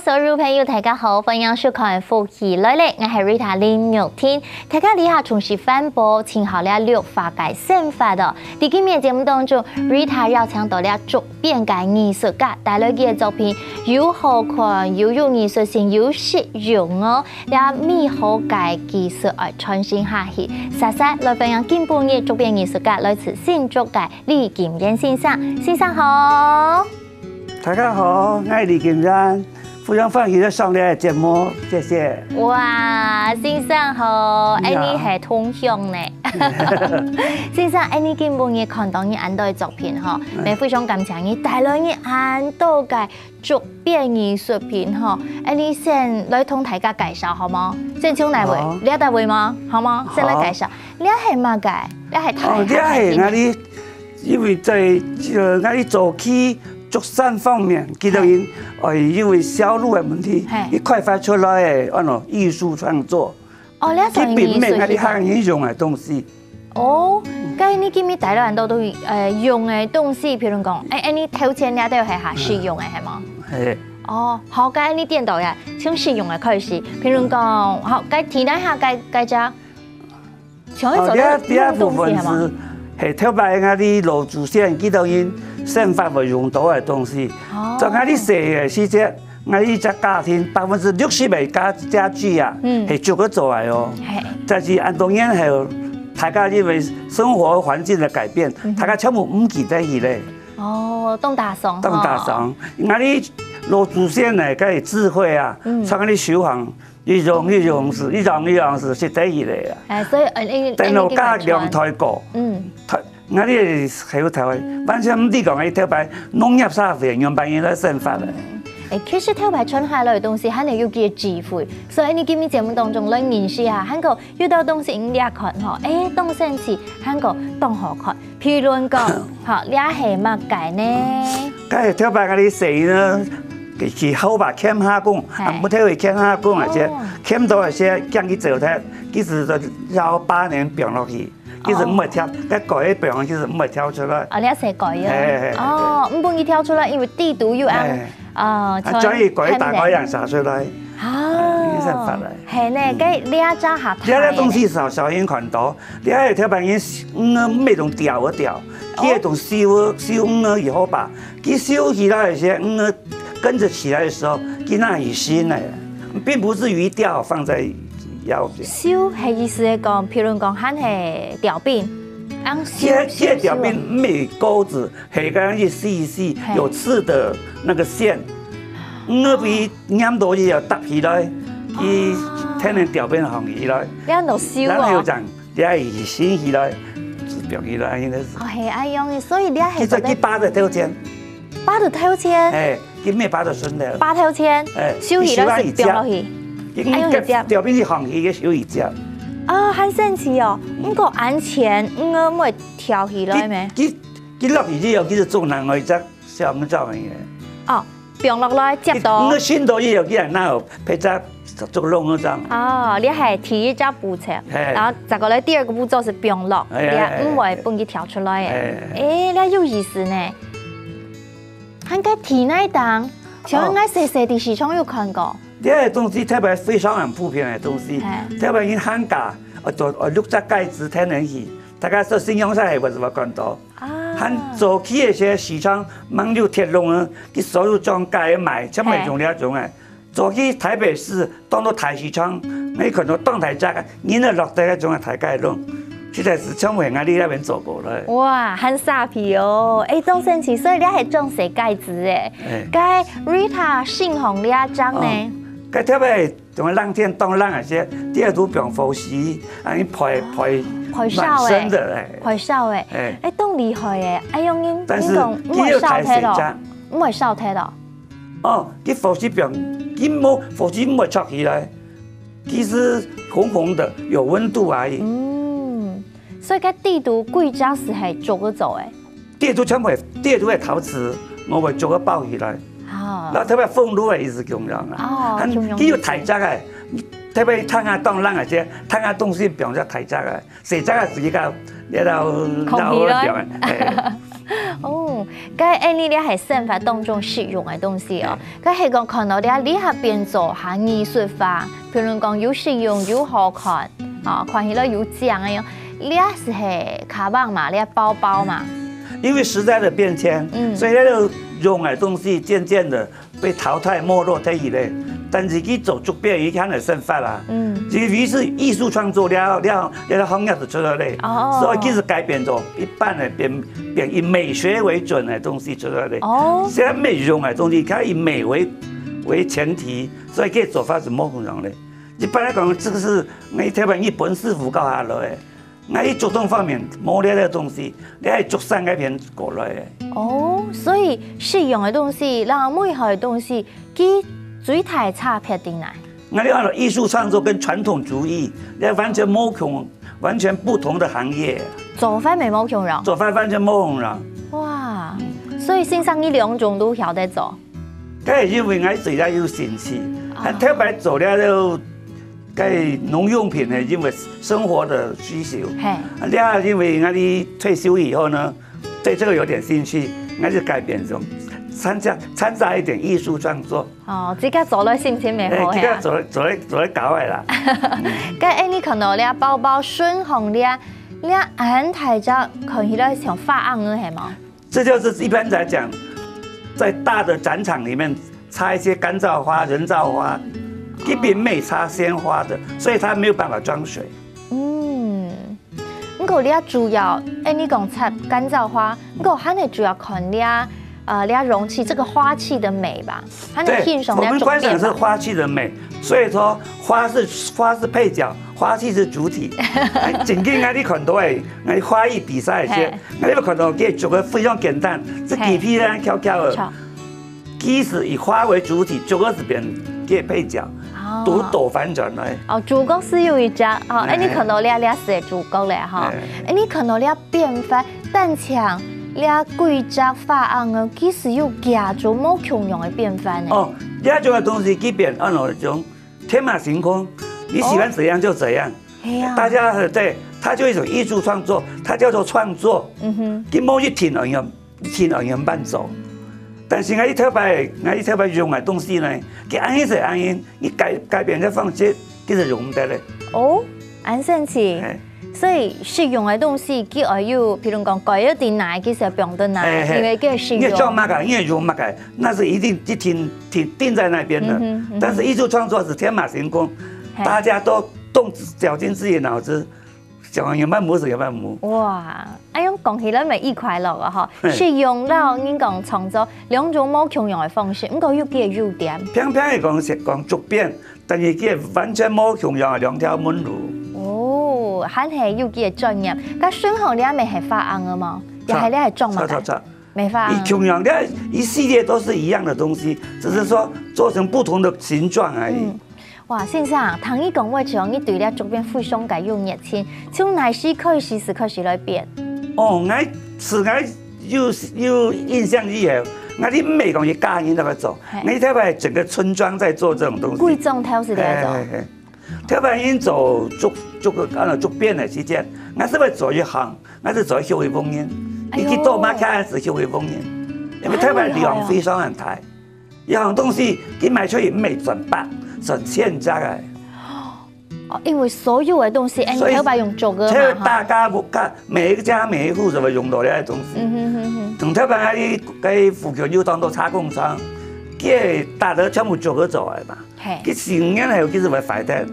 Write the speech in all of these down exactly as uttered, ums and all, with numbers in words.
所有朋友，大家好，歡迎收看《福氣來了》，𠊎係Rita林玉婷。大家這下從事環保，盡好了綠化个生活哦。在今日个節目當中，Rita邀請到了竹編个藝術家，帶來佢个作品又好看，又有藝術性，又實用哦。這美好个技術愛傳承下去。煞煞來歡迎今晡日竹編藝術家，來自新竹个李金燕先生。先生好。 大家好，𠊎係李金燕，非常歡喜來上這个節目，謝謝。哇，先生好，恁呢係同鄉呢。先生，恁呢今晡日看到你恁多个作品吼，也非常感謝你帶來你恁多个竹編藝術品吼，恁呢先來同大家介紹好無？先從哪位？好。這搭位嗎？好無？先來介紹。這係麼个？這係大哦，這係𠊎哩 因為在這个𠊎哩早期竹山方面，佢兜人，哎，因為銷路个問題，嘿。佢開發出來个，安到藝術創作。哦，這算佢並毋係𠊎哩客人用个東西。哦，該你今日帶來恁多都，呃，用个東西，譬如講，哎，哎，你頭前這兜係哈，實用个，係無？嘿。哦，好，該你顛倒呀，從實用个開始，譬如講，好，該提哪下該，該隻 像哦，這，這部分係，係頭擺𠊎哩老祖先佢兜人生活會用到个東西。哦。在𠊎哩細个時節，𠊎哩一隻家庭百分之六十个家，家具啊，嗯。係竹仔做个哦。嘿。但是恁多年後，大家因為生活環境个改變，嗯哼。大家全部毋記得去咧。哦，當打爽，當打爽。哦。𠊎哩老祖先呢，佢个智慧啊，嗯。在𠊎哩手項 一樣一樣式，一樣一樣式，係得意个啊。哎，所以，呃，你，等到加兩代過，嗯。佢，𠊎哩係有頭个，完全毋知講，哎，頭擺農業社會仰般樣來生活个。哎，其實頭擺傳下來个東西，還係有佢个智慧，所以你今日節目當中來認識下，還過有兜東西你掠看吼，哎，當生趣，還過當好看。 譬如講，好，這係麼个呢？該頭擺𠊎哩細人，佢去河壩撿蝦公，嘿。啊，木頭去撿蝦公啊，哦。這撿到啊，這驚佢走忒，佢就要八年放落去，佢就毋會跳，該改一放，佢就毋會跳出來。哦，這係改个。嘿，嘿，嘿。哦，毋分佢跳出來，因為底肚有恁，嘿。哦，啊，所以改打開樣生出來。哦，哎，你才發來。係呢，該這隻較大个呢。這隻東西少，少人看到， 這个頭擺人魚仔毋係用釣个釣，哦。佢係用收个，收魚仔以後吧，佢收起來个時候，魚仔跟著起來个時候，佢拿去蒸个，並不是魚釣放在腰間。收係意思係講，譬如講，還係釣檳，恁收，這，這釣檳毋係鉤仔，係該樣一絲一絲，嘿。有刺的那個線，魚仔被黏到，佢要搭起來，佢才能釣檳放起來。這樣就收哦。然後又講 這係蒸起來，就放起來，應該係。哦，係恁樣个，所以這係其實佢巴得頭前。巴得頭前？哎，佢毋係巴得脣頭。巴頭前，哎，收起來係放落去。佢收一接。哎喲，一接。釣檳佢放起，佢收一接。啊，還生趣哦！毋過恁淺，魚仔毋會跳起來咩？佢，佢，佢落去之後，佢就做另外一隻小魚仔个。哦，放落來接到。佢，佢深到以後，佢還拿有配隻 竹籠仔恁樣。哦，這係第一隻步驟，嘿。然後再過來第二個步驟係放落，嘿，嘿，嘿，這毋會分佢跳出來个。嘿，嘿。哎，這有意思呢。還該提哪檔，像𠊎細細在市場有看過。哦。這个東西特別非常很普遍个東西，嘿。特別因為寒假，呃，就，呃，六隻戒指天然氣，大家說新陽社係會，會看到。啊。還早期个一些市場，吂有鐵籠啊，佢所有裝戒个賣，全部用這種个。嘿。 早期臺北市當多大市場，𠊎看到當大隻个，人仔落地該種个大雞籠，實在係從未𠊎這片做過了。哇，還沙皮哦！哎，當生趣，所以這係裝細戒指哎。哎。該Rita身項這隻呢？哦，該特別，像冷天當冷个時，底肚放火絲，啊，你排，排排燒哎，暖身的哎。排燒哎，哎。哎，當厲害哎！哎喲，你，但是你講，毋會燒忒咯？佢又大細隻。毋會燒忒咯？ 哦，佢火絲放，佢無，火絲毋會著起來，佢係紅紅的，有溫度而已。嗯，所以該底肚歸隻係竹仔做个。底肚全部係，底肚係陶瓷，外背竹仔包起來。哦。然後特別封路个意思共樣啊。哦，還，共樣。佢有大隻个，特別窗仔當冷个時，窗仔東西放隻大隻个。 細隻个時間，你到，空氣咯。到，哎。哦，該恁呢這係生活當中實用个東西哦。該係講看到這，這下變做下藝術化，譬如講又實用又好看，啊，看起來又靚个哦。這係卡包嘛，這包包嘛。因為時代的變遷，嗯所以那種用的東西漸漸的被淘汰没落掉以來，但是佢做竹編，佢還係生活啊。嗯，其實藝術創作了了了行業就出來咧，哦所以其實改變咗一半的變變以美學為準的東西出來咧。哦，現在美容的東西，它以美為為前提，所以這做法係無共樣咧。一般來講，這個係你台灣日本師傅教下來的。那一竹東方面，無這個東西，你係竹山那邊過來的。哦，所以實用个東西，然後美好个東西，佢最大差別在哪？那你看到藝術創作跟傳統竹藝，那完全無共，完全不同的行業，做法乜無共樣。做法完全無共樣。哇，所以先生你兩種都曉得做。該係因為𠊎對這有興趣，還特別做了該農用品呢，因為生活的需求。嘿，這因為𠊎退休以後呢，對這個有點興趣，𠊎就改變種，摻雜摻雜一點藝術創作。哦，自家做了心情乜哎，好係啊。這個做來做來做來搞个啦。該恁呢看到這包包順風這，這恁大隻看起來像花盎个係無？這就是一般來講，在大的展場裡面插一些乾燥花、人造花，一般乜插鮮花的，所以它沒有辦法裝水。嗯，毋過這主要，哎，你講插乾燥花，毋過還係主要看這，呃，這容器這個花器的美吧，還係欣賞我們觀賞這竹編吧。是花器的美，所以說花是花是配角，花器是主體。哎，正經啊，你看到哎，哎花藝比賽一些嘿，哎，你看到這竹个非常簡單，這嘿幾皮啊，翹翹的。好，其實以花為主體，竹个係變个配角，哦都倒翻轉來。哦，主角係有一隻，哦，哎，哎你看到這這係主角咧，哈，哎哎，你看到這變化，單淨這幾隻花盎啊，其實有幾種無共樣个變化呢。哦，這種个東西基本按照一種天馬行空，你喜歡怎樣就怎樣。係啊，大家，對，它就一種藝術創作，它叫做創作。嗯哼，佢無一定愛用，一定愛用伴奏。但是𠊎一頭擺，𠊎一頭擺用个東西呢，佢恁樣就恁樣，你改改變个方式，其實用毋得咧。哦，恁神奇。哎所以實用个東西，佢愛有，譬如講，改一點哪，其實放到哪，哎嘿因為佢係實用。你愛裝麼个，你愛用麼个，那是一定一定定定在那邊的。嗯哼嗯哼但是藝術創作是天馬行空，嘿大家都動絞盡自己腦汁，想用伴舞就用伴舞。哇，哎喲，講起來乜異快樂啊哈！嘿實用摎人講創作兩種無共樣个方式，毋過又佢个優點。平平个講係講竹編，但是佢完全無共樣个兩條門路。哦，還係有佢个專業。該順風這乜係花盎个無？也係這係裝麼个？錯錯錯，乜花盎。佢共樣的一系列都是一樣的東西，只是說做成不同的形狀而已。嗯，哇，先生，聽你講話之後，你對這竹編非常个有熱情，從哪時開始係開始來編？哦，𠊎自𠊎有有印象以後，𠊎一味講一家人都在做嘿，𠊎一頭擺整個村莊在做這種東西。歸莊頭係在做。嘿嘿嘿，頭擺因做竹竹个啊竹編个時間，𠊎係會做一行，𠊎係做畜牧人，哎喲一去到馬卡還係畜牧人，因為頭擺量非常很大，一行東西佢賣出去毋係賺百，賺千隻个。哦，因為所有个東西，哎，所以你頭擺用竹个這嘛，哈。大家屋家每一家每一戶都會用到這些東西。嗯哼哼哼，同頭擺該該附近有當多茶工廠，佢个大樓全部竹个做个嘛。嘿，佢十年後佢就會壞忒。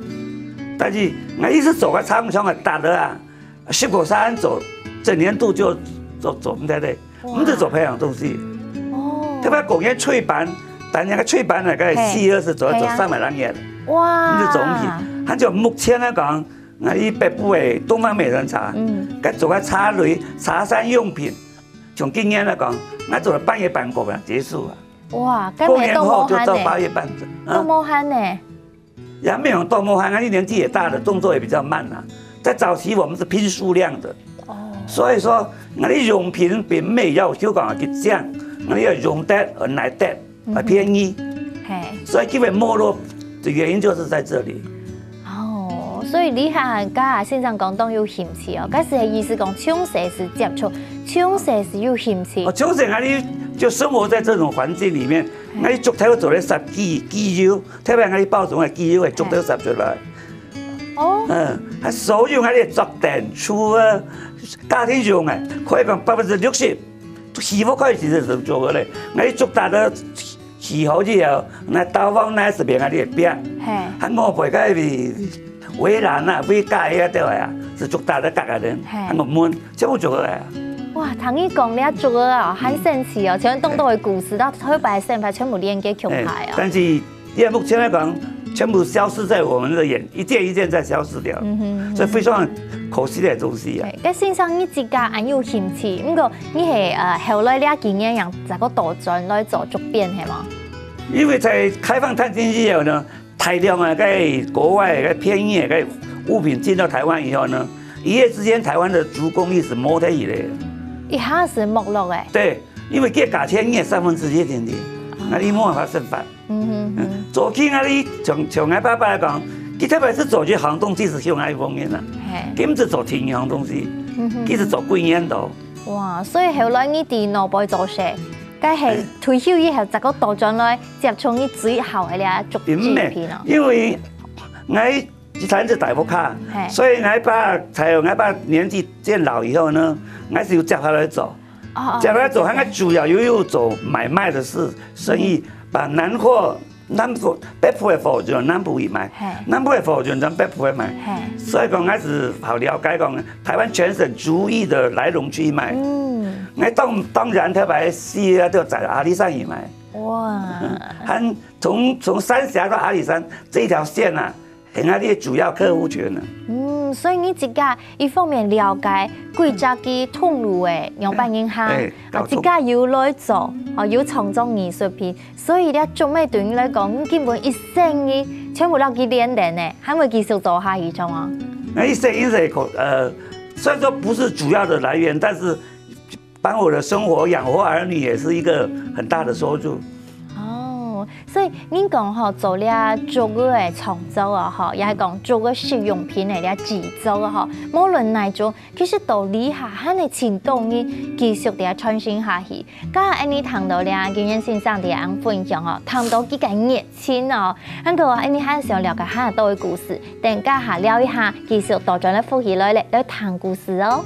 但是𠊎一直做个茶工廠个大樓啊，十個山做，整年度就做做毋得咧，毋係做別樣東西。哦，特別講个炊粄，但係个炊粄呢，該嘿四月係做嘿啊做三百零年，哇，毋係做東西。還有目前來講，𠊎一北部个東方美人茶，嗯，該做个茶類、茶山用品，從今年來講，𠊎做了半月半個月結束了。哇，該過年乜都無閒後就到八呢，月半了。都無閒呢。也沒有到無閒，𠊎年紀也大了，動作也比較慢了。在早期我們是拼數量的，哦，所以說𠊎用品並沒有要求講去講，𠊎要用得、耐得、便宜，嘿，所以基本沒落的原因就是在這裡。哦，所以你看，剛剛先生講當有興趣哦，該係意思講從細係接觸從細就有興趣。哦，從細𠊎俚就生活在這種環境裡面，𠊎俚竹頭做得煠機，機油，特別𠊎俚包粽个機油，竹頭煠出來。哦。嗯，還所有𠊎俚个桌凳、櫥啊，家庭用个，可以講百分之六十，起屋開始就係竹个咧。𠊎俚竹擔个起好以後，該刀房、該係邊𠊎俚个壁，嘿。還外背个圍欄啊、圍角啊，對啊，係竹擔个角个咧，嘿。還有門，全部竹个啊。哇，聽你講這竹个哦，還神奇哦，全部當多个故事，到後擺生活全部連結起來哦。哎，但是現在目前來講，全部消失在我們的眼，一件一件在消失掉，嗯哼，所以非常可惜的東西啊。對，該先生你自家還有興趣，毋過你係，呃，後來這幾年樣才過倒轉來做竹編，係無？因為在開放探親以後呢，大量的在國外的便宜的物品進到台灣以後呢，一夜之間台灣的竹工藝是沒落下來。一下子沒落欸。對，因為佢價錢也三分之一點點，那你沒辦法生活。嗯哼哼。嗯，早期𠊎俚像，像𠊎爸爸來講，佢特別係做一項東西係向𠊎方面啊，嘿。佢毋係做定樣東西，嗯哼。佢係做幾年度。哇，所以後來你在外背做事，該係退休以後，再過倒轉來接觸你最好个這竹製品哦。並毋係，因為𠊎以前係大屋下，嘿。所以𠊎爸，在𠊎爸年紀漸老以後呢，𠊎係有接下來做。哦，哦，接下來做，哦，還主要又有做買賣的事，生意，把南貨，南部，北部的貨就南部去賣，嘿。南部的貨就到北部去賣。嘿。所以講，𠊎係好了解講，台灣全省竹藝的來龍去脈。嗯。𠊎當，當然特別係啊，就在阿里山去買。哇。嗯，還從，從三峽到阿里山這一條線啊， 係𠊎俚个主要客戶群啊。嗯，所以你自家一方面了解規隻个通路个仰般形行，哎，哎，啊，自家有來做，哦，有創作藝術品，所以這竹藝對你來講，你根本一生个全部摎佢連連呢，還會繼續做下去，著無？那一生一生可，呃，雖然說不是主要的來源，但是 幫我的生活養活兒女也是一個很大的收入。哦，所以人講吼，做這竹个創作啊，吼，也係講竹个實用品个這製作啊，吼，無論哪種，其實都這下還係盡多人繼續个傳承下去。剛剛恁呢聽到這金燕先生个恁分享哦，聽到佢个熱情哦，還過恁呢還想了解較多个故事，等下聊一下，繼續倒轉來福氣來咧，來聽故事哦。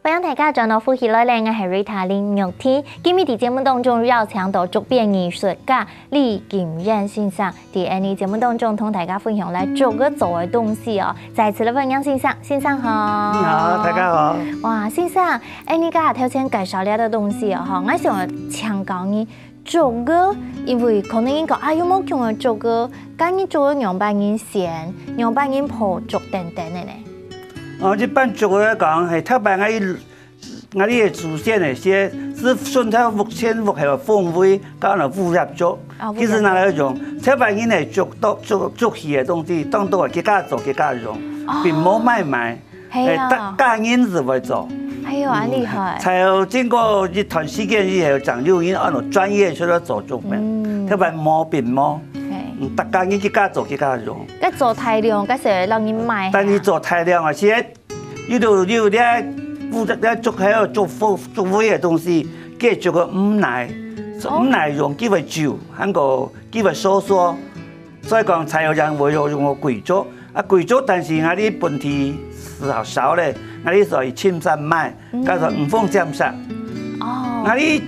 歡迎大家轉到福氣來了，𠊎係Rita林玉婷。今日在節目當中邀請到竹編藝術家李金燕先生，在𠊎俚節目當中同大家分享來竹个做个東西哦。再次來歡迎先生，先生好。你好，大家好。哇，先生，𠊎俚頭先介紹這个東西哦，吼，𠊎想請教你， 竹个，因為可能人講，啊，有無共樣个竹个，該你竹个仰般形選，仰般形破竹等等个呢？哦，一般竹个講，係頭擺𠊎俚，𠊎俚个祖先个時，係順頭屋前屋後个風味，搞到烏葉竹。哦，其實拿來用，烏葉竹。頭擺人个竹刀、竹，竹器个東西，當多个自家做自家用，哦。並無買賣。 係啊。哎，逐家人係會做。哎喲，恁厲害。嗯，才有經過一段時間以後，正有人按照專業出來做竹編，嗯。特別無並無。嘿。嗯，逐家人自家做自家用。該做大量，該係讓人買啊。但係做大量啊，其實有兜，有兜，有兜竹，竹，竹，竹尾个東西，該竹个毋耐，哦。毋耐用，佢會皺，還過佢會收縮。 所以講，才有人會用，用个貴竹。啊，貴竹，但是𠊎俚本地係較少咧，𠊎俚所以深山買，嗯。叫做五鳳尖石。哦。𠊎俚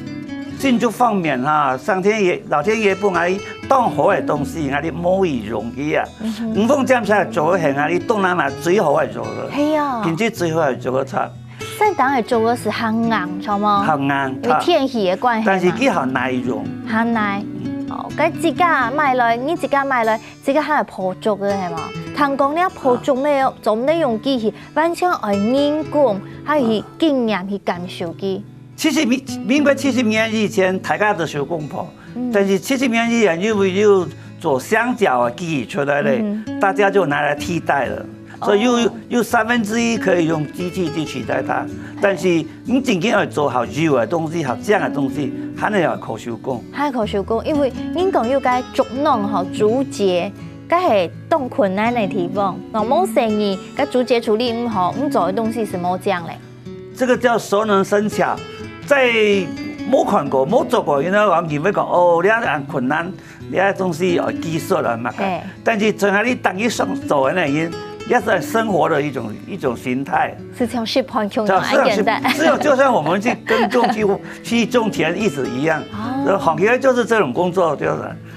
新竹方面哈，上天爺、老天爺分𠊎俚當好个東西，𠊎俚無去用佢啊。嗯哼。五鳳尖石竹係𠊎俚東南亞最好个竹了，係啊。品質最好个竹个菜。 山頂个竹仔係較硬，著無？較硬，因為天氣个關係嘛。但是佢較耐用。較耐。哦，該自家買來，你自家買來，自家還愛破竹个係無？聽講你破竹呢，做毋得用機器，完全愛人工，還有去經驗去感受佢。七十年，民國七十年以前，大家都手工破，嗯。但是七十年以前，因為有做香蕉个機器出來咧，大家就拿來替代了。所以有有三分之一可以用機器去取代它。但是你真正愛做好油个東西，好醬个東西，還係要靠手工。還靠手工，因為人講有該竹農吼，竹節，該係當困難个地方。哦，無細義，該竹節處理毋好，你做个東西係無醬咧。這個叫熟能生巧，在無看過、無做過，原來我認為講，哦，這樣很困難，這樣東西哦，技術啊嘛。但是從哪裡當一上手的那人，也是很生活的一種一種形態。係像食飯共樣，就係像簡單。只有就算我們去耕種，去去種田，一直一樣。哦，行業就是這種工作，就是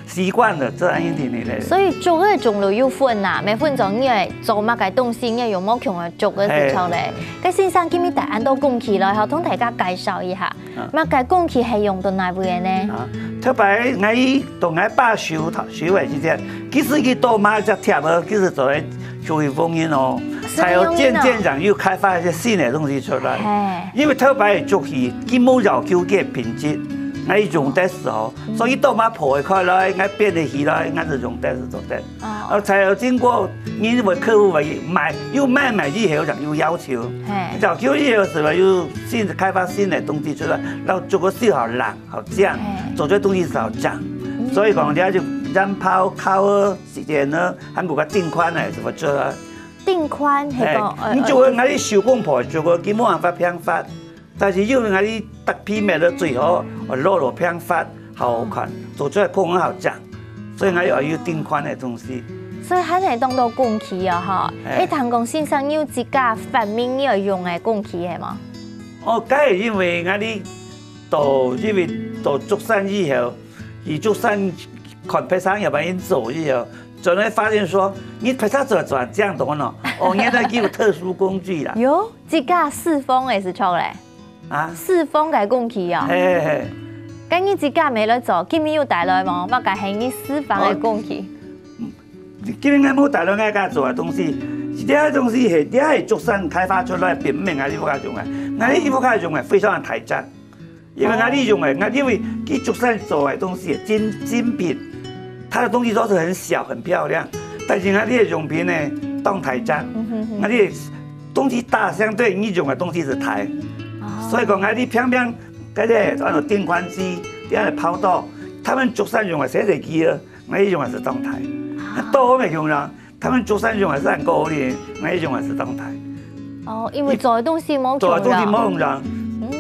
習慣了，自然一點的。所以竹个種類有分呐，每分種你愛做麼个東西，你愛用無共个竹个時候咧。該先生今日帶恁多工具來，吼，同大家介紹一下。 麼个工具係用到哪位个呢？啊，頭擺𠊎同𠊎爸手頭手个時節，其實佢都買隻鐵个，其實做來就去縫紉哦，才有漸漸樣又開發一些新的東西出來。因為頭擺个竹器，佢無要求个品質，𠊎用个時候，所以都買破个開來，𠊎變得起來，𠊎就用得係做得。 哦，才有經過因為客戶會買，又買買以後就有要求，要求以後係話又新開發新的東西出來，然後做个事好冷好靚，做出東西好靚，所以講人家就染泡、烤个時間呢，還有个定寬呢，怎麼做啊？定寬係講，你做个𠊎手工破做个，佢無辦法平發。 但是因為𠊎搭配metode最好，落落平發，好好看，做出來可能好靚，所以𠊎又愛有定寬个東西。所以還係當多工具哦，吼。誒，聽講先生有自家發明愛用个工具係無？哦，該係因為𠊎到因為到竹山以後，去竹山看別儕有辦法做以後，轉來發現說，你別儕做做這樣多呢，哦，原來有特殊工具啦。有，自家四方个係著咧。 啊，四方个工具哦。嘿嘿嘿。該你自家買來做，今日有帶來無？麼个係你四方个工具？今日𠊎無帶來𠊎家做个東西，這个東西係這个竹山開發出來，並毋係𠊎屋下用个。𠊎屋下用个非常个大隻，因為𠊎用个，𠊎因為佢竹山做个東西精精品，它的東西都是很小很漂亮，但是𠊎个用品呢，當大隻，𠊎个 東西大，相對你用个東西係大。所以講，𠊎這平平，該个安到定寬機，這樣个拋刀，他們竹山用个細細支个，𠊎用个係當大。刀無用啦，他們竹山用个係恁高个，𠊎用个係當大。哦，因為做个東西無共樣。做个東西無共樣，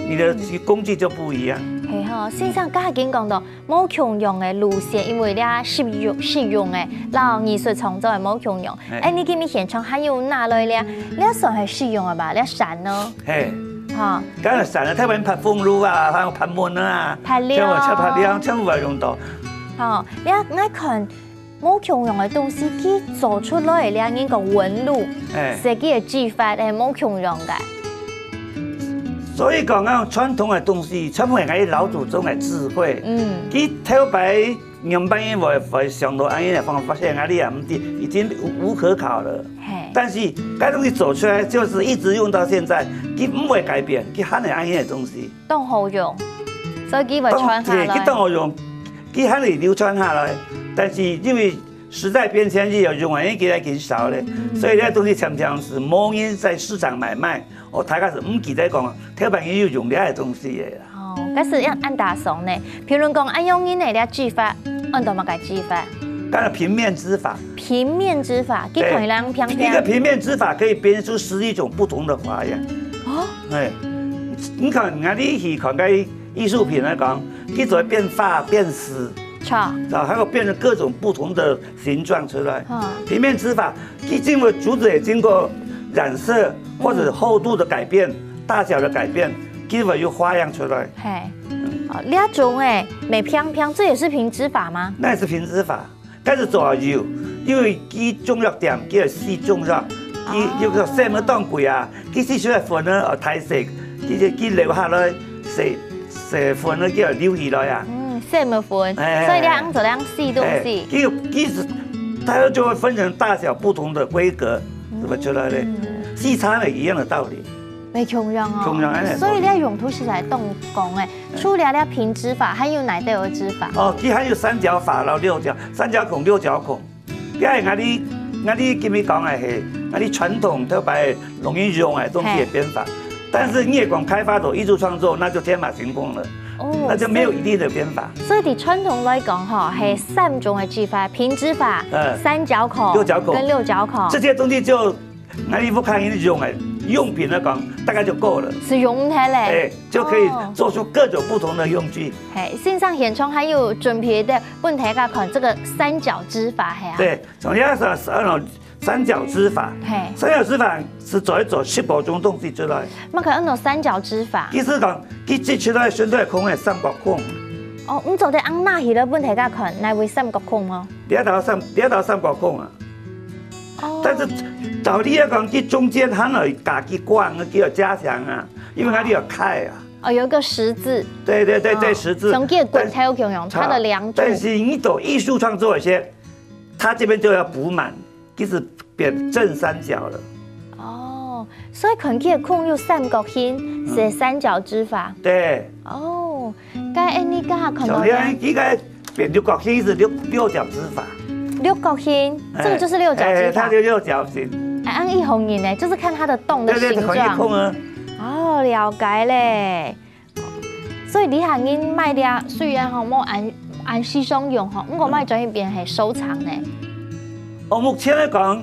你的工具就不一樣。係吼，先生剛才已經講到， 無共樣个路線，因為這實用實用个，摎藝術創作个無共樣。哎，你今日現場還有拿來這，這算係實用个吧？這傘呢？嘿，哈，當然傘了，特別拍風爐啊，還有拍門啊，拍料，全部全部愛用到。好，這𠊎看無共樣个東西，佢做出來个這人个紋路，哎，設計个技法，哎，無共樣个。 所以講啊，傳統个東西，全部係𠊎老祖宗个智慧。嗯，佢頭擺仰般會會想到恁樣个方法，發現𠊎這也毋知，已經無無可考了。嘿，但是該東西做出來，就是一直用到現在，佢毋會改變，佢還係恁樣个東西。當好用，所以佢會傳下來。對，佢當好用，佢還會流傳下來。但是因為時代變遷，佢有用个人越來越少了，所以這東西常常係無人在市場買賣。 哦，大家係毋記得講，頭擺人有用這个東西个啦。哦，該係恁恁打爽呢。譬如講，恁樣人个這技法，安到麼个技法？當然平面織法。平面織法，佢可以讓平平。一個平面織法可以編出十一種不同的花樣。哦，哎，你看，你看，你去看該藝術品來講，佢做變化、變形，著，然後還有變成各種不同的形狀出來。嗯，平面織法，佢經過竹子也經過染色， 或者厚度的改變、大小的改變，基本有花樣出來。嘿，哦，這種誒，美平平，這也是平織法嗎？那是平織法，但是做有，因為佢中藥店，佢有四中藥，佢有个細麼當貴啊，佢四出來分呢，哦，大細，佢佢留下來細細分呢，佢留起來啊。嗯，細麼分，哎，所以你愛做兩四東西。哎，佢佢是，它就會分成大小不同的規格，怎麼出來的？細差呢，一樣的道理。袂共樣哦。共樣恁樣。所以這用途實在當廣誒，除了這平直髮，還有哪兜个直髮？哦，佢還有三角髮摎六角，三角孔、六角孔。這係𠊎俚，𠊎俚今日講个係，𠊎俚傳統頭擺容易用个東西个編法。但是你也講開發到藝術創作，那就天馬行空了，哦，那就沒有一定的編法。所以，所以對傳統來講，吼，係三種个直髮：平直髮、嗯，三角孔、六角孔。跟六角孔。這些東西就 𠊎俚屋下人用个用品來講，大概就夠了。係用忒咧。哎，就可以做出各種不同的用具。哦。嘿，先生現場還有準備个分大家看這個三角直髮，係啊？對，像這樣是，是那種三角直髮。嘿。三角直髮係做一做十八種東西出來。麼个安到三角直髮？意思講，佢做出來相對空个三角孔。哦，你做得恁拿起來分大家看，哪位三角孔無？這兜三，這兜三角孔啊。 哦。但是照理來講，佢中間還愛加支管，佢愛加強啊，因為佢愛開啊。哦，有一個十字。對對對對，哦，十字。像這个骨頭共樣，但是，它的梁柱。但是你做藝術創作一些，它這邊就要補滿，其實變正三角了。哦，所以看這个孔有三角形，嗯，係三角直髮。對。哦，該恁樣該看到呢？像這樣應該 變六角形是六，六角直髮。六角形，哎，這個就是六角直髮。哎，它就六角形。哎，恁樣一行人呢，就是看它的洞的形狀。對對，很空啊。哦，了解咧。所以這下人買這，雖然吼無恁，恁時常用吼，毋過買轉去變係收藏呢。哦，目前來講，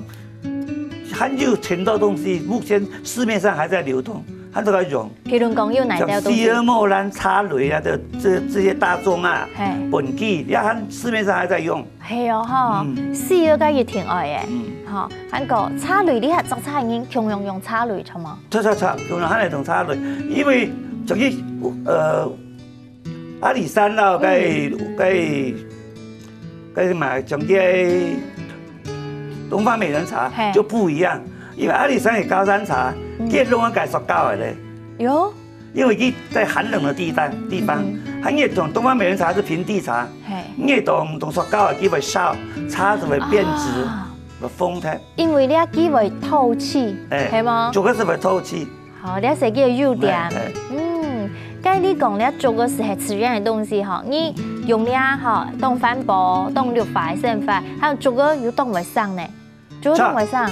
還有很多東西，目前市面上還在流通，還在用。 譬如講有哪兜東西？像細葉木蘭、茶類啊，這，這，這些大宗啊，嘿。本地也還市面上還在用。係哦，吼，嗯。細葉个一定愛誒，嗯。吼，還過茶類，你還做茶人共樣用茶類，著無？著著著，共樣還來用茶類，因為從去，呃，阿里山咯，嗯。該，該，該麼个，像該東方美人茶，嘿。就不一樣，因為阿里山个高山茶，嗯。佢攏愛改塑膠个咧。喲。 因為佢在寒冷的地帶，地方，嗯。佢也同東方美人茶係平地茶，嘿。佢也同，同塑膠个佢會燒，茶就會變質，啊。會封忒。因為這佢會透氣，哎，係無？竹仔係會透氣。好，這係佢个優點。哎，哎。嗯，該你講這竹仔係自然个東西吼，你用這吼，當環保，當綠化个生活，還有竹仔又當會生呢。 竹仔當會生？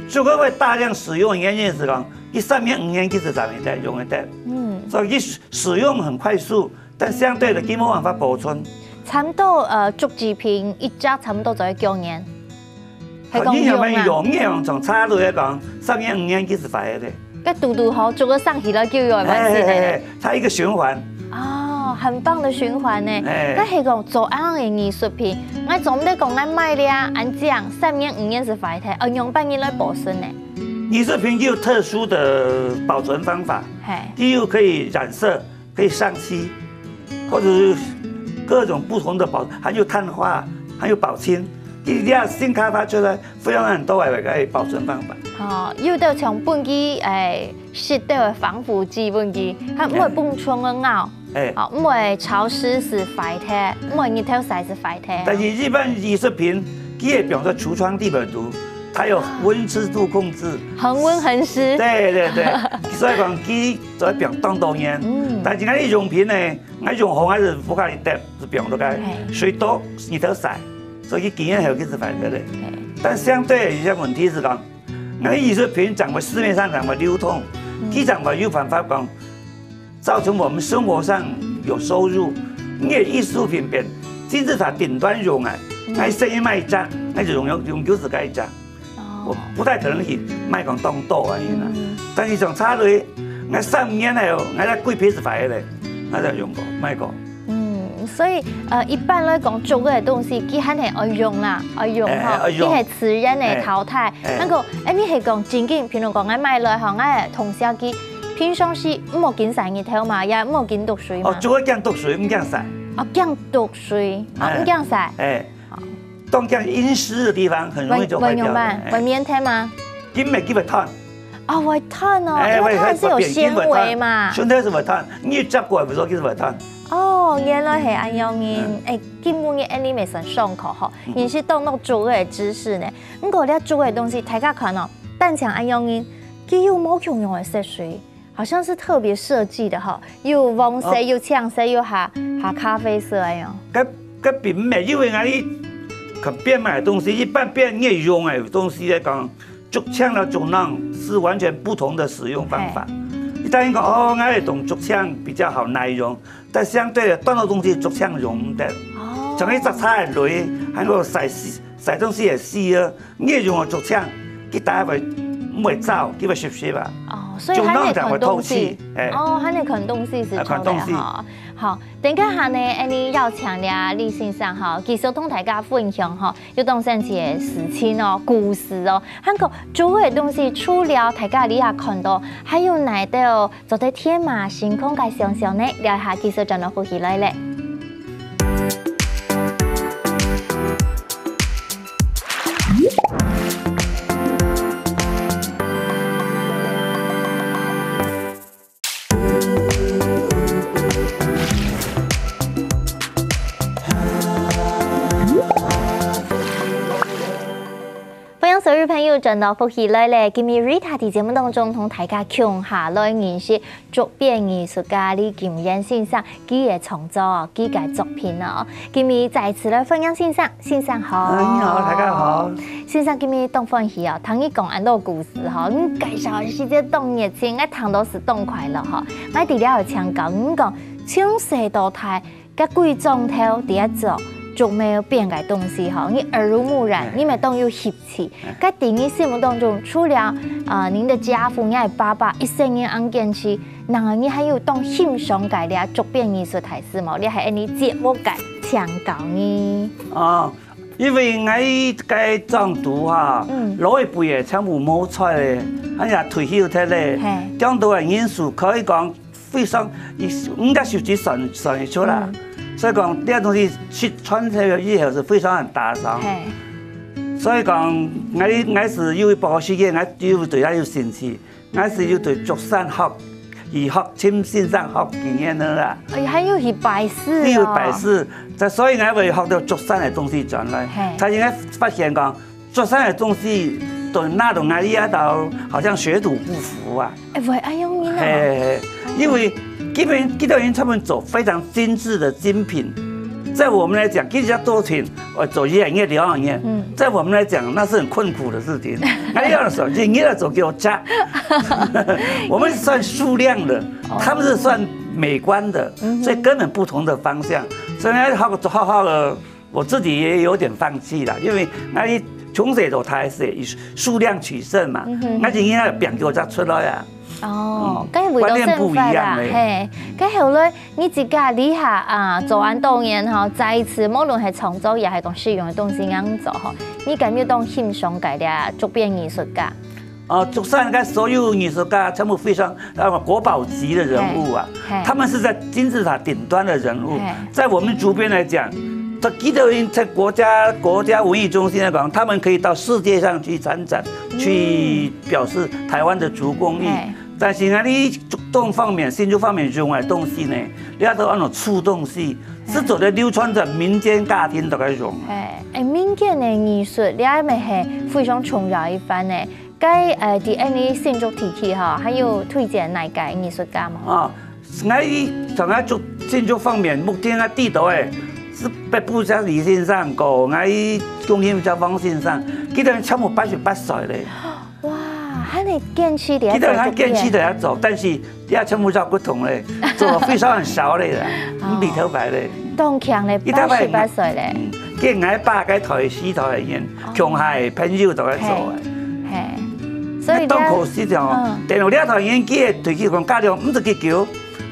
竹仔會大量使用，原因係講，佢三年五年其實就會得，用會得。嗯。所以佢使用很快速，但相對的，佢無辦法保存。差不多，呃，竹製品一隻差不多做幾年？係講用啊？你用，你用從茶類來講，三年五年其實壞个咧。 該堵堵好，竹仔生起來就有个關係呢。哎，哎，哎，哎，它一個循環。哦，很棒的循環呢。哎。該係講做恁樣个藝術品，𠊎做毋得講𠊎買了恁靚，三年五年就壞忒，愛仰般人來保存呢？藝術品有特殊的保存方法，嘿。佢又可以染色，可以上漆，或者是各種不同的保，還有碳化，還有保清。佢這新開發出來，非常很多个个保存方法。哦，有兜像本地，哎， 食兜个防腐劑分佢，佢毋會放長个枵，哎。哦，毋會潮濕時壞忒，毋會日頭曬時壞忒。但是一般藝術品，佢會放在櫥窗地板肚，它有溫濕度控制。恆溫恆濕。對對對，所以講佢做得放當多年。嗯。但是𠊎用品呢，𠊎用好還係不可以得，係放落去，嘿。水多，日頭曬，所以佢幾年後佢就壞忒咧。嘿。但相對有一些問題係講， 𠊎藝術品正會市面上正會流通，嗯。佢正會有辦法講，造成我們生活上有收入。你个藝術品變金字塔頂端用啊，嗯。𠊎生意賣一隻，𠊎就永遠，永久係該一隻。哦。我不太可能去賣講當多啊，因為，嗯。但是像茶類，𠊎三五年後，𠊎个規批係壞个咧，𠊎就用過，賣過。 嗯，所以，呃，一般來講，竹个東西，佢還係愛用啦，愛用吼，哎，愛用。佢係自然个淘汰。哎。哎。毋過，哎，你係講正經，譬如講，𠊎買來吼，𠊎同時佢平常時毋好緊曬日頭嘛，也毋好緊涿水嘛。哦，竹仔驚涿水，毋驚曬。哦，驚涿水，哦，哎。毋驚曬。哎。哦。當驚陰濕的地方很容易就壞掉的。會，會仰般？哎。會綿忒嗎？ 佢毋係，佢會斷。哦，會斷哦，哎，因為它還是有纖維嘛。會，會，會變，佢會斷。相對係會斷，你接過來毋係，佢係會斷。哦，原來係恁樣个。嗯。哎，今晡日恁樣乜算上課吼，嗯。認識當多竹个知識呢。毋過這竹个東西，大家看哦，單淨恁樣个，佢有無共樣个色水，好像是特別設計的哈，又黃色，哦。又青色，又下下咖啡色哎喲。該該並毋係，因為𠊎等去邊買東西，一般邊愛用个東西來講，竹青摎竹榔是完全不同的使用方法。嘿。一般人講哦，𠊎等用竹青比較好耐用，但相對的，當多東西竹青用毋得。哦。像一隻茶个鐳，還有洗洗洗東西个洗啊， 你用个竹青，佢大概會毋會燥，佢會濕濕啊。哦，所以還得看東西。竹榔正會透氣，哎。哦，還得看東西係做得哈。啊，看東西。好，等一下呢，恁呢邀請了李先生哈，繼續同大家分享哈，有當神奇个事情哦，故事哦，還有竹个東西，除了大家這下看到，還有哪兜做得天馬行空个想像呢？這下繼續轉到福氣來了。 歡迎所有朋友轉到福氣來了。今日Rita在節目當中同大家共下來認識竹編藝術家李金燕先生，佢个創作，佢个作品哦。今日再次來歡迎先生，先生好。啊，你好，大家好。先生，今日當歡喜哦，聽你講恁多故事哈，你介紹个時節當熱情，𠊎聽到係當快樂哈。𠊎在這愛請教你講，從細到大， 該歸莊頭在該做竹苗編个東西吼，你耳濡目染，哎。你乜當有興趣。哎。該在你心目當中，除了，呃，您的家父，你个爸爸一生人恁堅持，然後你還有當欣賞个這竹編藝術大師無？這係恁呢節目个請教你。哦，因為𠊎該莊肚哈，嗯。老一輩个全部無在咧，還有退休忒咧，嘿。莊肚个人數可以講 非常，應該手指算算得出啦。嗯。所以講，這東西去傳承以後是非常很打爽。嘿。所以講，𠊎𠊎係有一段時間，𠊎有對佢有興趣，𠊎係有對竹山學，去學，尋先生學經驗个啦。哎，還有去拜師哦。有拜師，這所以𠊎會學到竹山个東西轉來，嘿。才應該發現講， 竹山个東西都拿到𠊎這兜，好像學徒不符啊。哎，會恁樣呢啊？嘿，因為基本，基本上他們做非常精緻的精品，在我們來講，其實要做成，呃，做一兩年、兩年，嗯。在我們來講，那是很困苦的事情。那要什麼？你要做給我加。我們是算數量的，哦。他們是算美觀的，嗯哼。所以根本不同的方向。所以呢，好好好好的 我自己也有點放棄了，因為𠊎從細到大係以數量取勝嘛，嗯哼。𠊎今天要表現出來啊。哦，嗯，該為到生活啦，觀念不一樣咧。嘿，該後來你自家這下啊，做恁多年吼，再一次，無論係創作也係講使用个東西恁樣做吼，你感覺到欣賞个這竹編藝術家？ 呃，竹山个所有藝術家全部非常，呃，國寶級的人物啊，嘿，嘿。他們是在金字塔頂端的人物，嘿。在我們竹編來講，這幾多人在國家，國家文藝中心來講，他們可以到世界上去參展，嗯。去表示台灣的竹工藝。嘿。但是呢，你竹東方面、新竹方面用个東西呢，你要到那種粗東西，嘿。是做得流傳在民間家庭都可以用。嘿，哎，民間个藝術，你還係非常重要一環呢。 該，呃，在恁呢新竹地區吼，還有推薦哪個藝術家無？啊，𠊎以像𠊎竹，新竹方面，目前𠊎知道个，係北埔隻李先生，過𠊎以中興隻黃先生，佢兜全部八十八歲咧。哇，還係堅持在佢兜還堅持在遐做，但是 也全部照不同咧，做到非常很少咧啦，哦。毋理頭擺咧。當強咧，一頭擺八十八歲咧。嗯，跟𠊎爸該代、四代个人，哦。共下个朋友都在做个。嘿，嘿。所以當可惜哦，嗯。等到這代人佢个退休講加兩，毋係幾久，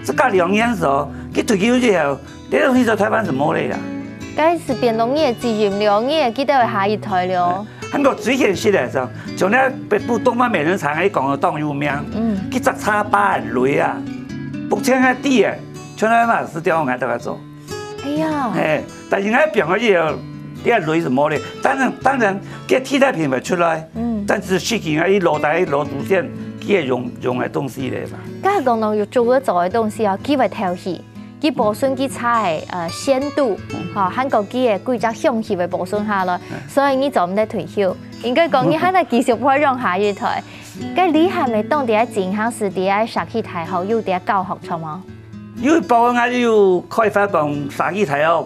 係加兩年時候，佢退休以後，這東西在台灣係無咧啦。該係變到你个責任了，你个記得下一代了。 還過最現實个，像像該北埔東方美人茶，𠊎講个當有名，嗯。佢摘茶把个鐳啊，目前𠊎知个，全部嘛係調𠊎兜來做。哎呀。嘿，但是𠊎變个以後，這个鐳係無咧。當然，當然，這替代品會出來，嗯。但是實際𠊎一落台一落祖先，佢个用用个東西咧嘛。剛才講到有竹仔做个東西啊，佢會透氣。 佢保存佢茶个，呃，鮮度，嗯。吼，還過佢个規隻香氣會保存下來，嗯。所以你做毋得退休。應該講，你還愛繼續培養下一代。該你還無當在該進行時，在該社區大學有在該教學著無？有一部分𠊎有開發講社區大學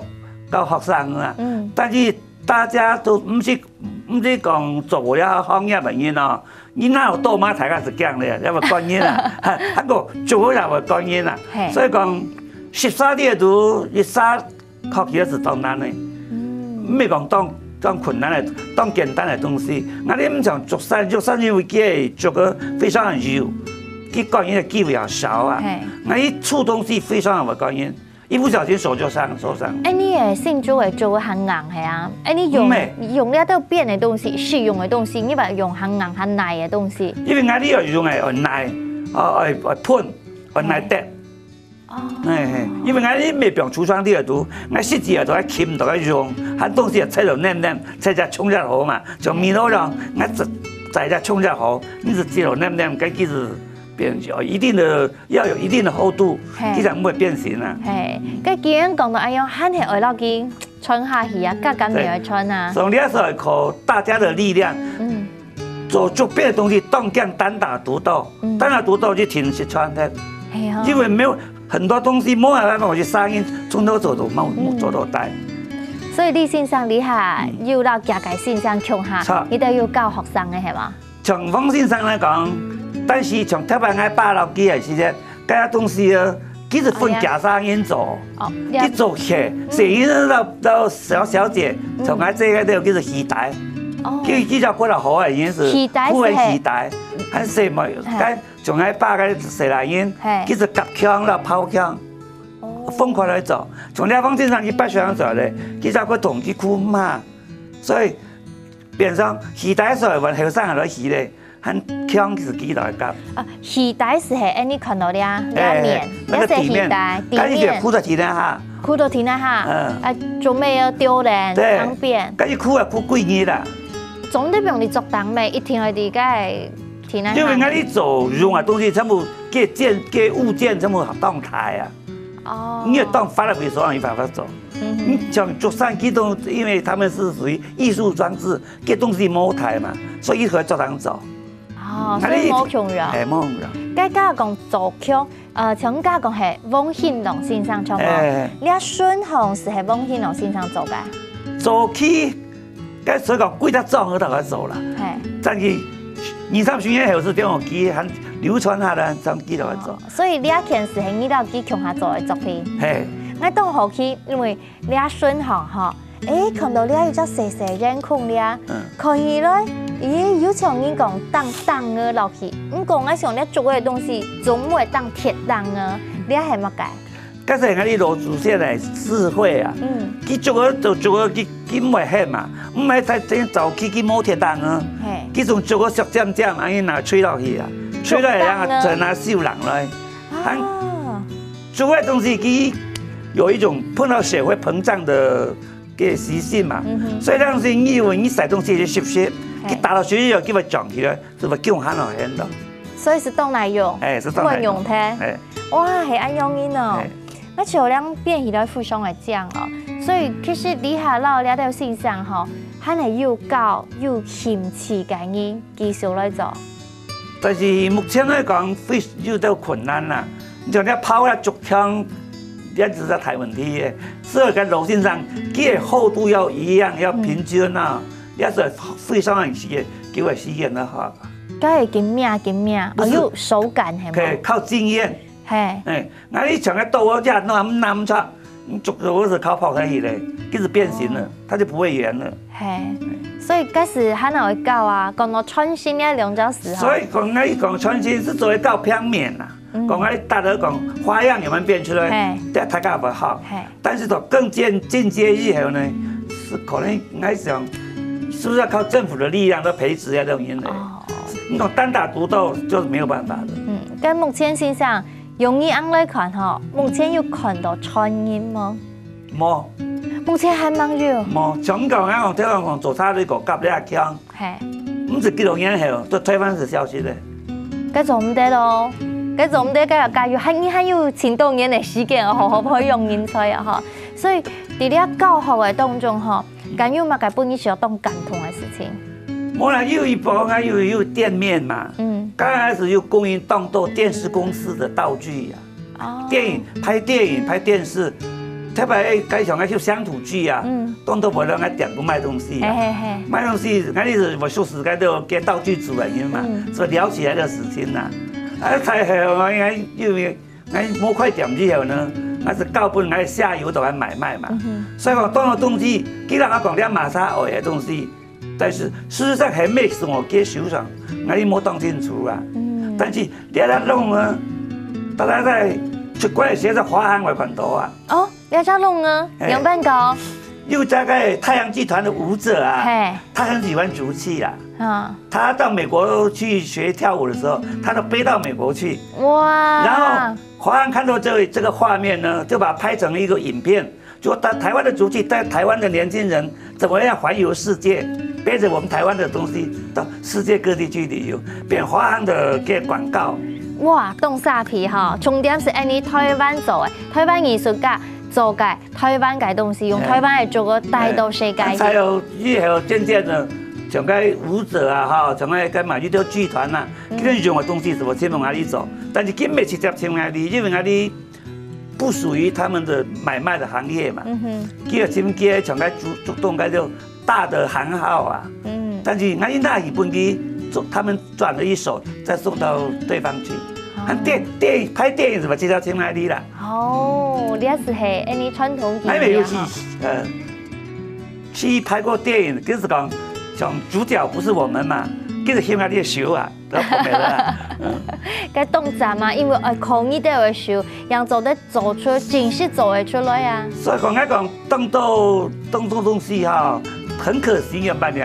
教學生啊，嗯。但是大家都毋識，毋識講做過這行業个人哦，你哪有多嘛大家係驚咧，也會管人啊，還，還過做過也會管人啊。嘿。所以講，十三點都一三 考起來係當難个，毋係講當，當困難个、當簡單个東西。𠊎等毋像竹山，竹山因為佢个竹仔非常幼，佢管人个機會也少啊。嘿。𠊎等出東西非常會管人，一不小心手就傷，受傷。哎，你个新竹个竹仔還硬係啊？哎，你用，毋係。用了都變个東西，實用个東西，你把用還硬還耐个東西。因為𠊎等愛用个，愛耐，哦，愛，愛噴，愛耐得。 哦。哎，嘿，因為𠊎等毋係放櫥窗底肚，𠊎實際肚愛撳到愛用，還東西也切到黏黏，切隻衝隻好嘛，像米籮樣，𠊎只，在隻衝隻好，你係切到黏黏，該其實變，有一定的，要有一定的厚度，嘿。佢才毋會變形啊。嘿，該既然講到恁樣，還係愛落去穿下去啊，加減也愛穿啊。對。所以這係靠大家的力量。嗯。 做竹編个東西當驚單打獨鬥，嗯。單打獨鬥就停止穿的，嘿吼。因為沒有，很多東西無辦法去適應，從頭做到尾，嗯。做到底。所以李先生，你哈，嗯。有摎幾個先生共下，著。你都有教學生个係無？像王先生來講，但是像頭擺𠊎爸摎佢个時節， 該東西啊，其實分幾儕人做，哦，佢做起，嗯。細人仔到，到小小姐，嗯。像𠊎這個都有叫做戲台。哦。佢，佢照顧到好个，已經係戲台係，婦人戲台，還細嘛，嘿。該像𠊎爸該細倈人，嘿。佢係夾腔摎拋腔，哦。分開來做。像這方先生佢捌想出來咧，佢照顧同佢姑媽，所以變成戲台所以後生人來戲咧， 還強自己來搞。啊，戲台係恁呢看到這，這面，哎，那個底面，這係戲台，底面。該一直鋪在地底下。鋪到地底下，嗯。啊，準備要丟人，對。方便。該一鋪啊，鋪幾日啦。總得不用你做當咩，一定要在該地底下。因為𠊎等做用个東西，全部該件、該物件全部當大啊。哦。你要當發了，比如說你辦法做。嗯哼。你像竹山，佢都，因為他們是屬於藝術裝置， 該東西無大嘛，所以佢做當做。哦，所以無共樣。哎，無共樣。該假講做腔，呃，像假講係翁興隆先生著無？哎。這順行係係翁興隆先生做个。早期，該所以講歸隻莊仔大家做啦。嘿。但是二三十年後係電視機還流傳下來，正記得做。哦，所以這件係係你摎佢共下做个作品。嘿。𠊎當好奇，因為 這順行吼，誒，看到這一隻細細圓空這，嗯。看起來，咦，有像人講釘釘仔落去。毋過𠊎想這竹个東西，總毋會釘鐵釘仔，這係麼个？該係𠊎等老祖先个智慧啊。嗯。佢竹仔就竹仔，佢，佢毋會㧒嘛，毋會再整早期佢無鐵釘仔。嘿。佢從竹仔削尖尖，恁樣拿吹落去啊，吹落去，然後再拿手掔來。啊。 竹个東西佢有一種碰到水會膨脹的个習性嘛，嗯哼。所以當時你以為你塞東西就濕濕，嘿。佢打到水裡頭，佢會脹起來，就會降下來很多。所以係當耐用，哎，係當耐用。毋會溶忒。哎。哇，係恁樣个哦。哎。𠊎就恁變起來非常个靚哦。所以其實這下摎這兜先生吼，還係有教有興趣个人繼續來做。 但是目前來講，非，有兜困難啦。你像這拋啊、竹腔，這係一大問題个。所以跟老先生，佢个厚度要一樣，要平均啊，嗯。也係非常个時間，給我時間的話。該會緊搣緊搣，不是。哦，有手感係嗎？可以靠經驗。嘿。哎，那你像个刀，我這樣弄，弄不出，竹，竹是靠拋下去的，一直變形了，哦。它就不會圓了。 嘿，所以該時還愛教啊，講到創新个兩隻字吼。所以講，𠊎一講創新係做一道平面啊，嗯。講𠊎大家講花樣有沒有變出來？嘿。這大家不好。嘿。但是到更進，進階以後呢，是可能𠊎想，是不是要靠政府的力量來培植啊這種人呢？哦。你講單打獨鬥就是沒有辦法的。嗯，該目前先生，用你恁來看吼，目前有看到傳人無？ 無。目前還吂有。無，像講啊，聽人講做差你個甲你也強，嘿。毋係幾多年後，就推翻式消失咧。該做毋得咯，該做毋得，該要加油，還，你還有盡多年个時間，好好培養人才啊，吼。所以，在這教學个當中，吼，敢有麼个分你想當感動个事情？無啦，有一部啊，有，有店面嘛，嗯。剛開始有供應當多電視公司的道具啊，哦。電影，拍電影、拍電視，特別該像該翕鄉土劇啊，嗯。當多無人來店都賣東西啊。嘿嘿嘿。賣東西，𠊎意思，我說實在的，給道具組的人嘛，嗯。所以聊起來的事情啊，啊，太好了，應該因為 𠊎無開店之後呢，𠊎就交分𠊎舍友同𠊎買賣嘛。嗯哼。所以講，當多東西，既然𠊎講這馬沙愛个東西，但是事實上還沒送我个手上，𠊎也無當清楚啊。嗯。但是這隻礱呢，大家在出國个時候在華航會看到啊。哦，這隻礱呢，哎。仰般搞？有這個太陽劇團的舞者啊，嘿。他很喜歡竹器啊。啊。 他到美國去學跳舞的時候，他都背到美國去。哇！然後華航看到這位，這個畫面呢，就把它拍成一個影片，就說台，台灣的竹器帶台灣的年輕人怎麼樣環遊世界，背著我們台灣的東西到世界各地去旅遊，變華航的个廣告。哇，當沙皮哈！重點係恁呢台灣做个，台灣藝術家做个 台灣个東西，用台灣个做个帶到世界去。哎，才有以後漸漸的，像該舞者啊，哈，像該幹嘛，一條劇團啊，嗯。佢等用个東西係無全部拿來做，但是根本直接全部拿來，因為拿來不屬於他們的買賣的行業嘛。嗯哼。佢要先接像該竹，竹東該種大的行號啊。嗯。但是拿來拿去分佢做，他們轉了一手，再送到對方去。哦。啊，電，電，拍電影係無，直接全部拿來啦。 哦，這係恁呢傳統技藝啊，還沒有去，吼。呃，去拍過電影，就是講，像主角不是我們嘛，就是翕𠊎个手啊，然後拍了啊，嗯。該動作嘛，因為愛靠你兜个手，樣做得做出，真實做得出來啊。所以講，𠊎講，當多，當多東西哈，很可惜，仰般呢？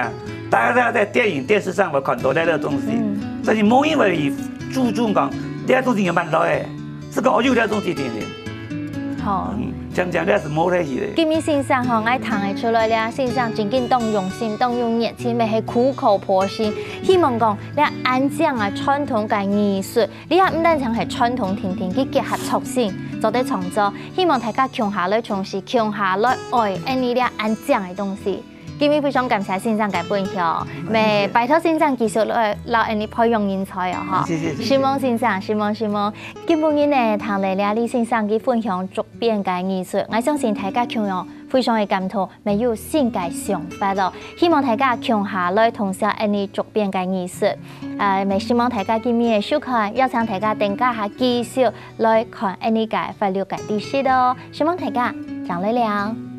大家在電影、電視上會看到這個東西，嗯。但是無因為注重講，這個東西仰般來个。 係講，哦，有這種事情呢。好。嗯，講講這係無得去的。今日先生吼，𠊎聽得出來，這先生真經當用心，當有熱情，乜係苦口婆心。希望講，這恁靚个傳統个藝術，這毋單淨係傳統定定，佢結合創新，做得創造。希望大家共下來重視，共下來愛，恁呢這恁靚个東西。 今日非常感謝先生个分享，謝謝。乜拜託先生繼續來，摎𠊎俚培養人才哦，吼。謝謝，謝謝。承蒙先生，承蒙，承蒙。今晡日呢，聽了這李先生个分享竹編个藝術，𠊎相信大家共樣非常个感動，乜有新个想法哦。希望大家共下來通曉𠊎俚竹編个藝術。呃，乜承蒙大家今日个收看，邀請大家等下下繼續來看𠊎俚个法律个知識哦。承蒙大家，正來尞。